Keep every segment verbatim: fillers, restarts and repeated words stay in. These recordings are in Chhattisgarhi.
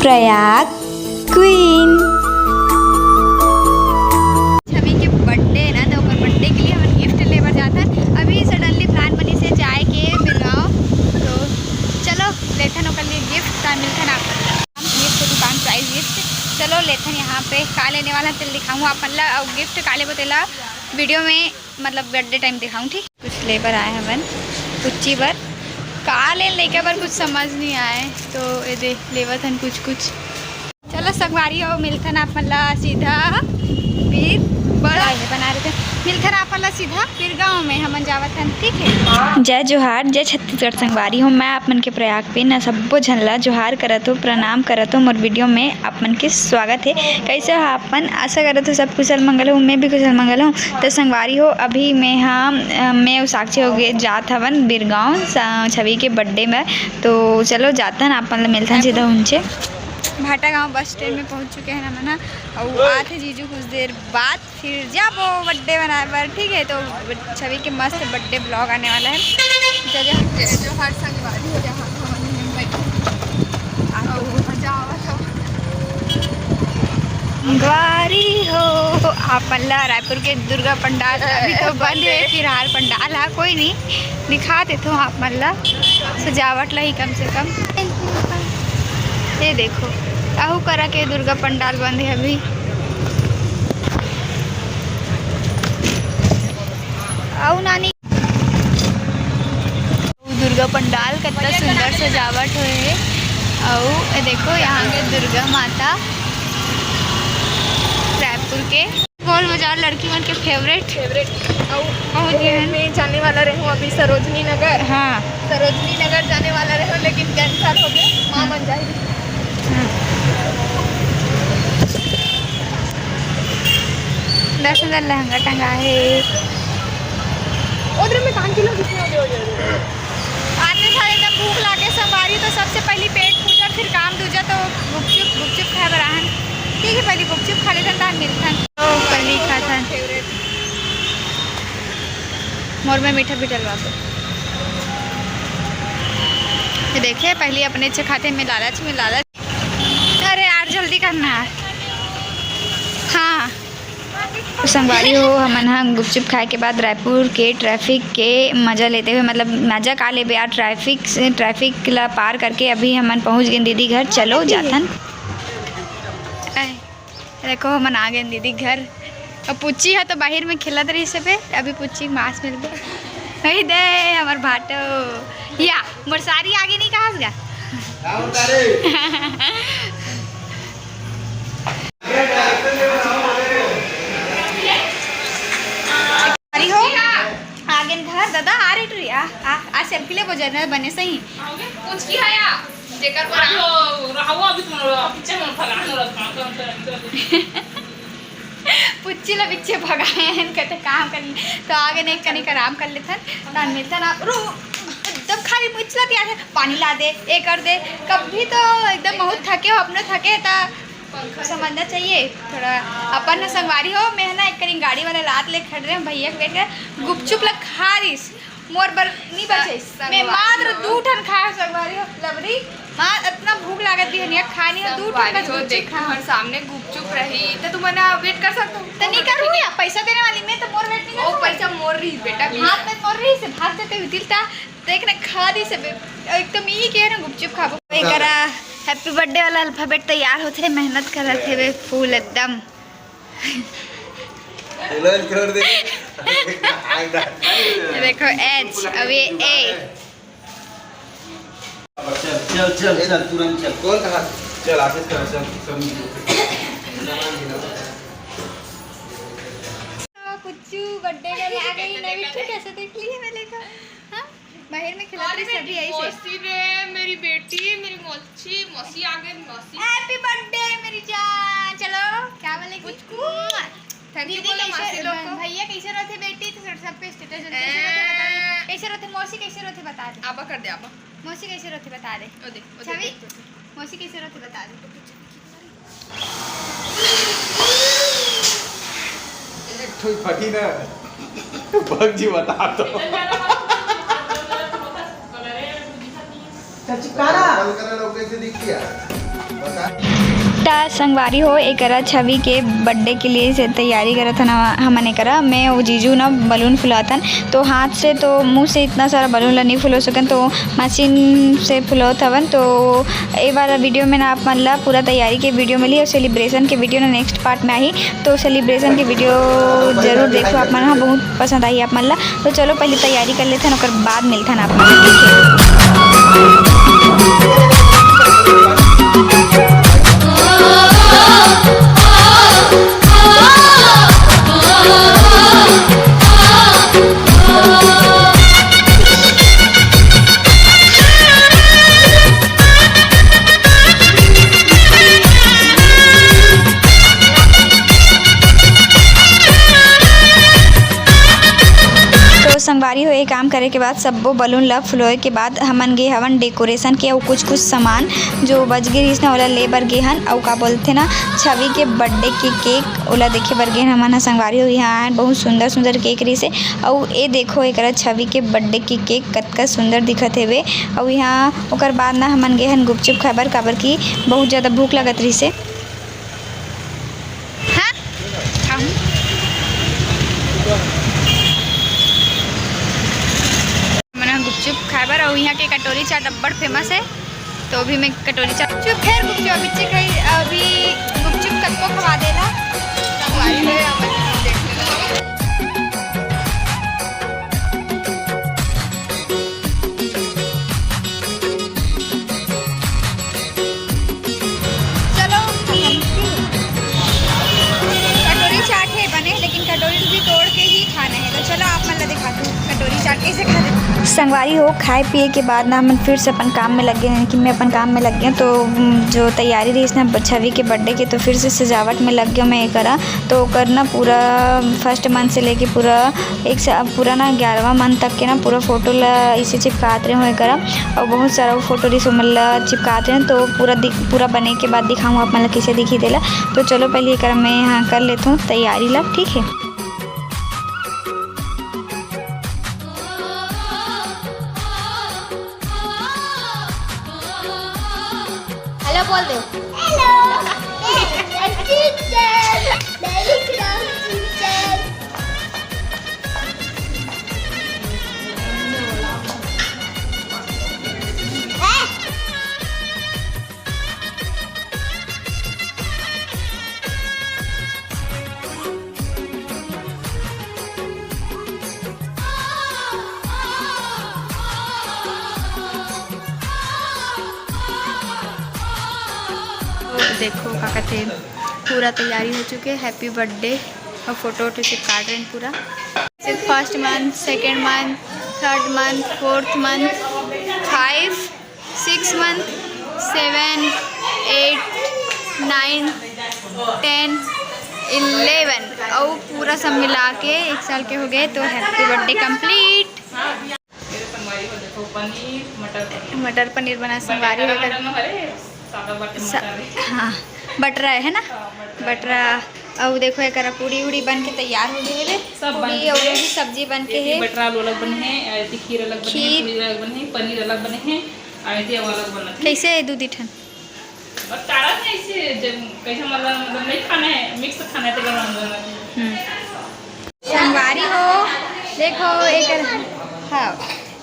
प्रयाग क्वीन। छवि के बर्थडे ना, तो ओकर बर्थडे के लिए हमन गिफ्ट लेबर जात हन। अभी सडनली प्लान बनिस हे जाए के बिरगांव, तो चलो लेथन ओकर लिए गिफ्ट, त मिलथन आप मन ला। गिफ्ट दुकान, प्राइस गिफ्ट। चलो लेथन यहाँ पे का लेने वाला, तेल दिखाऊँ आप मन ला, अउ गिफ्ट का लेबो तेला वीडियो में, मतलब बर्थडे टाइम दिखाऊँ, ठीक। कुछ लेबर आए हवन पुच्ची बर, का ले लइका बर कुछ समझ नहीं आए, तो ये दे लेवत हन कुछ कुछ। चलो संगवारी हो, मिलथन आप मन ला सीधा फिर बड़ा ये बना रहे थे, मिलथन आप मन ला सीधा फिर गाँव में हमन जावत हन, ठीक है। जय जोहार, जय छत्तीसगढ़ संगवारी हो, मैं आप मन के प्रयाग पे न सब्बो झन ला जोहार करत हो, प्रणाम करत हो। मोर वीडियो में आप मन के स्वागत है। कैसे हो आप मन? आशा करत हो सब कुशल मंगल हो, मैं भी कुशल मंगल हूँ। तो संगवारी हो, अभी मैं हाँ, अ, मैं अउ साक्षी हो गए जात हवन बिरगांव स-, छवि के बर्थडे में। तो चलो जातन, आप मन ला मिलथन सीधा उनसे। भाटागांव बस स्टैंड में पहुंच चुके हैं हमन ह, अउ आत हे जीजू कुछ देर बाद, फिर जाबो बर्थडे मनाए बर, ठीक है। तो छवि के मस्त बर्थडे ब्लॉग आने वाला है। जय जय, जय जोहार संगवारी हो, जहाँ हमन बैठे हैं। आप लोग मजा आवत हो। संगवारी हो, आप मन ला रायपुर के दुर्गा पंडाल अभी तो बंद है फिलहाल, पंडाल हा कोई नहीं, दिखा देथो आप मन ला सजावट ला ही कम से कम। ये देखो, अहू करा के दुर्गा पंडाल बंद है अभी। अउ नानी दुर्गा पंडाल कतना सुंदर सजावट होए हे। अउ ए देखो यहाँ के दुर्गा माता रायपुर के गोल बाजार लड़की मन के फेवरेट। फेवरेट। अउ पहुँच गए हैं। मैं जाने वाला रहूँ अभी सरोजनी नगर। हाँ। सरोजनी नगर जाने वाला रहूँ लेकिन कैंसिल हो गए, माँ मन जाही। दस हजार लहंगा टंगा है। उधर में कान के लोग कितने हो गए, हो गए, हो गए। आते साथ एकदम भूख लागे संगवारी, तो सबसे पहली पेट पूजा, फिर काम दूजा, तो गुपचुप, गुपचुप खाए बर आहन। ठीक है, पहली गुपचुप खा लेथन, तहान मिलथन। तो पहली खाथन। मोर में मीठा भी डलवा दो। ये देखिए, पहली अपने से खाते में लालच में लालच। अरे यार, जल्दी करना है। हाँ। संगवारी हो, हमन ह गुपचुप खाए के बाद रायपुर के ट्रैफिक के मजा लेते हुए, मतलब मजा का लेबे यार, ट्रैफिक से, ट्रैफिक ला पार करके अभी हमन पहुंच गए दीदी घर। चलो जाथन। ऐ, देखो हमन आ गए दीदी घर। अब पुच्ची ह तो बाहिर में खेलत रहिस हे बे, अभी पुच्ची मास मिलबे। वही दे हमर भाटो। या मोर सारी आगे नहीं कहास गा। अरे हो, आगे घर दादा, आ रे टुरी, आ, आ, आ सेल्फी ले बो जरा बने सही। कुछ की है या? जेकर पर आ। रहो, रहो, अभी तुम लोग पीछे मन फलान हो रहा। पुच्ची ला पीछे भगाए हन, कहते काम कर ले। तो आगे नहीं कनी आराम कर लेथन, तहन मिलथन। आप रो, एकदम खाली मुचला दिया है, पानी ला दे, ए कर दे। कभी तो एकदम बहुत थके हो, अपने थके त समझना चाहिए थोड़ा। अपन न संगवारी हो, मैं ना एक करी गाड़ी वाला लात ले खड़ रहे हैं, भैया के बैठ के गुपचुप ला खा रहीस, मोर बर नहीं बचे। मैं मात्र दू ठन खाए संगवारी हो, लवरी। माँ, इतना भूख लागत बिहनिया, खानी हो, दू ठन बस गुपचुप खा। तुम्हारे सामने गुपचुप रही, तो तुम ना वेट कर सकते हो। तो नहीं करूँ या, पैसा देने वाली मैं तो मोर वेट नहीं कर सकती। पैसा मोर रही बेटा, हाथ में मोर रही से भाग देते हुए दिल था, देख ना खा दी से बे-, एक तो मी के ना गुपचुप खाबो। एकरा हैप्पी बर्थडे वाला अल्फाबेट तैयार होते, मेहनत करत हे बे फुल एकदम। बोलो, छोड़ दे। ये देखो एच, अब ये ए। चल, चल, चल, चल, तुरंत चल। कौन कहा? चल, आशीष का, चल, सब मिल के। कुच्चू बर्थडे गर्ल आ गई, नई बिट्टू कैसे देख ली है मैंने को? हाँ? बाहर में खिलाते अरे सभी मेरी ऐसे। मौसी रे, मेरी बेटी, मेरी मौसी, मौसी आ गई, मौसी। हैप्पी बर्थडे मेरी जान। चलो, क्या बोले कि? कुछ, कुछ। Thank you दीदी बोलो कैसे, मासी लोग को। भैया कैसे रोथे बेटी? तो सब, सब पे स्टेटस ए। कैसे रोथे बता दे। कैसे रोथे मौसी, कैसे रोथे बता दे। आबा कर दे, आबा। मौसी कैसे रोथे बता दे। ओ दे, ओ दे, छवि, देख तो। मौसी कैसे रोथे बता दे। एक ठो फटी ना। भग जी बता तो। चल चिपका ना। कल कलर लोग कैसे दिखती है? बता। संगवारी हो, एकरा छवि के बर्थडे के लिए से तैयारी करत हन हमन। एकरा मैं अउ जीजू ना बलून फुलाथन, तो हाथ से तो, मुंह से इतना सारा बलून ला नहीं फुलो सकन, तो मशीन से फुलोत हवन। तो ए वाला वीडियो में ना आप मन ला पूरा तैयारी के वीडियो मिली अउ सेलिब्रेशन के वीडियो ना नेक्स्ट पार्ट में आही। तो सेलिब्रेशन के वीडियो जरूर देखो आप मन, हाँ, बहुत पसंद आही आप मन ला। तो चलो पहले तैयारी कर लेथन, ओकर बाद मिलथन आप मन ला, ठीक है? तो संगवारी हो, ये काम करे के बाद, सब्बो बलून ला फुलोए के बाद, हमन गे हवन डेकोरेशन के अउ कुछ कुछ सामान जो बच गे रहिस ना, ओला ले बर गे हन। अउ का बोलथे ना, छवि के बर्थडे के केक, ओला देखे बर गे हन हमन ह संगवारी हो। यहाँ आयन, बहुत सुंदर सुंदर केक रहिस हे। अउ ए देखो, एकरा छवि के बर्थडे के केक कतका सुंदर दिखत हेवे। अउ यहाँ ओकर बाद ना हमन गे हन गुपचुप खाए बर, काबर कि बहुत ज़्यादा भूख लगत रहिस हे। हाँ? खाहूँ। हमन ह गुपचुप खाए बर, अउ इहाँ के कटोरी चाट अब्बड़ फेमस हे, तो अभी मैं कटोरी चाट, चुप, फेर गुपचुप, अभी चिक रही, अभी गुपचुप कतको खवा देला। चलो, कटोरी चाट हे बने, लेकिन कटोरी भी तोड़ के ही खाना है। तो चलो, आप मन ला दिखा दूँ कटोरी चाट कैसे खाते। संगवारी हो, खाए पिए के बाद ना हमन फिर से अपन काम में लग गए, यानी कि मैं अपन काम में लग गया। तो, उम, जो तैयारी रहिस ना छवि के बर्थडे के, तो फिर से सजावट में लग गया मैं एकरा। तो ओकर ना पूरा फर्स्ट मंथ से लेके पूरा एक सा-, पूरा ना ग्यारहवाँ मंथ तक के ना पूरा फोटो ला इसे चिपकात रहे हूँ एकरा, अउ बहुत सारा वो फोटो रिस ओमन ला चिपकात रहे, तो पूरा दिख-, पूरा बने के बाद दिखाऊँ आप मन ला कैसे दिखी तेला। तो चलो पहले एकरा मैं यहाँ कर लेत हूँ तैयारी ला, ठीक है। हेलो बोल दे। हेलो। टीचर, मैं लिख रहा हूँ टीचर। देखो का कथे, पूरा तैयारी हो चुके, हैप्पी बर्थडे अउ फोटो वोटो चिपका रहे हैं पूरा। सिर्फ first month, second month, third month, fourth month, five, six month, seven, eight, nine, ten, eleven, अउ पूरा सब मिला के एक साल के हो गए, तो हैप्पी बर्थडे कंप्लीट। ये तो संगवारी हो, देखो, पनीर, मटर पनीर। मटर पनीर बना संगवारी हो, मटर ना हरे, सादा बट-, सा-, मटर है। हाँ, बटरा है ना? हाँ, बटरा। बटरा। अउ देखो, एकरा पूड़ी उड़ी बन के तैयार हो गई है। सब बन पूड़ी गई अउ है। भी सब्जी बन के ये है। बटरा आलू अलग बने हैं, अ, खीर अलग बने हैं, खीर। पूड़ी अलग बने हैं, पनीर अलग बने हैं, अउ ये अलग बना है। कैसे है दूधी ठन? बस चारा में ऐसे जब कैसे मतलब, मतलब नहीं खाना है, मिक्स खाना है तो बना देना है। हम्म। संगवारी हो, देखो एकर, हाँ,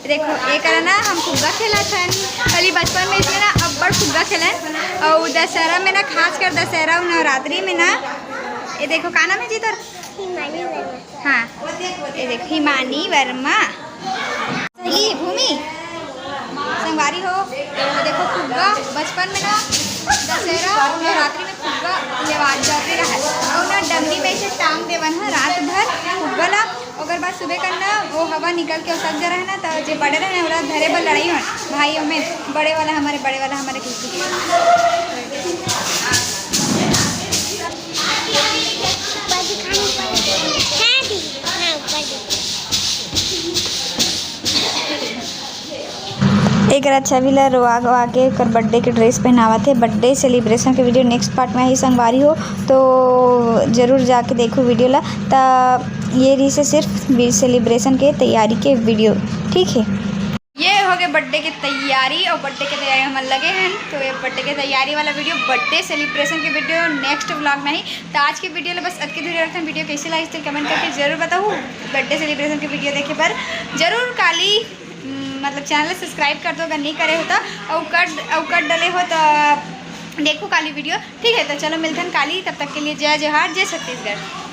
देखो एकर ना हम फुग्गा खेलत हन। पहले बचपन में इसमें ना अब्बड़ फुग्गा खेलन, अउ दशहरा में ना, खासकर दशहरा अउ नवरात्रि में ना, ये देखो का नाम है जी तोर? हिमानी वर्मा। हाँ, ये देखो हिमानी वर्मा। सही, भूमि। संगवारी हो, देखो फुग्गा, बचपन में ना दशहरा अउ नवरात्रि में फुग्गा लेवा जाते रहा। अउ ना डमरी में इसे टांग देवन ह रात भर फुग्गा ला, ओकर बाद सुबह करना वो हवा निकल के उसक जा रहा है ना, तो जे बड़े रहे ना, ओला धरे बर लड़ाई हो भाइयों में, बड़े वाला हमारे, बड़े वाला हमारे कुछ। ऊपर दिखाना पड़ेगा। हाँ दीदी, हाँ, ऊपर दिखा। एकरा छवि ला रोवा गवा के ओकर बर्थडे के ड्रेस पहनावत हे। बर्थडे सेलिब्रेशन के वीडियो नेक्स्ट पार्ट में आही संगवारी हो, तो जरूर जाके देखो वीडियो ला। त ये रही से सिर्फ सेलिब्रेशन के तैयारी के वीडियो, ठीक है। ये हो बर्थडे के तैयारी, और बर्थडे के तैयारी हमन लगे हैं, तो ये बर्थडे के तैयारी वाला वीडियो, बर्थडे सेलिब्रेशन के वीडियो नेक्स्ट व्लॉग में ही। तो आज के वीडियो ले बस अतके दूर रखते हैं। वीडियो कैसे लागिस तेला कमेंट करके जरूर बताहू। बर्थडे सेलिब्रेशन के वीडियो देखे बर जरूर काली, उम, मतलब चैनल सब्सक्राइब कर दो अगर नहीं करे हो तो, और कर, और कर डले हो तो देखो काली वीडियो, ठीक है। तो चलो मिलते हैं काली, तब तक के लिए जय जोहार, जय छत्तीसगढ़।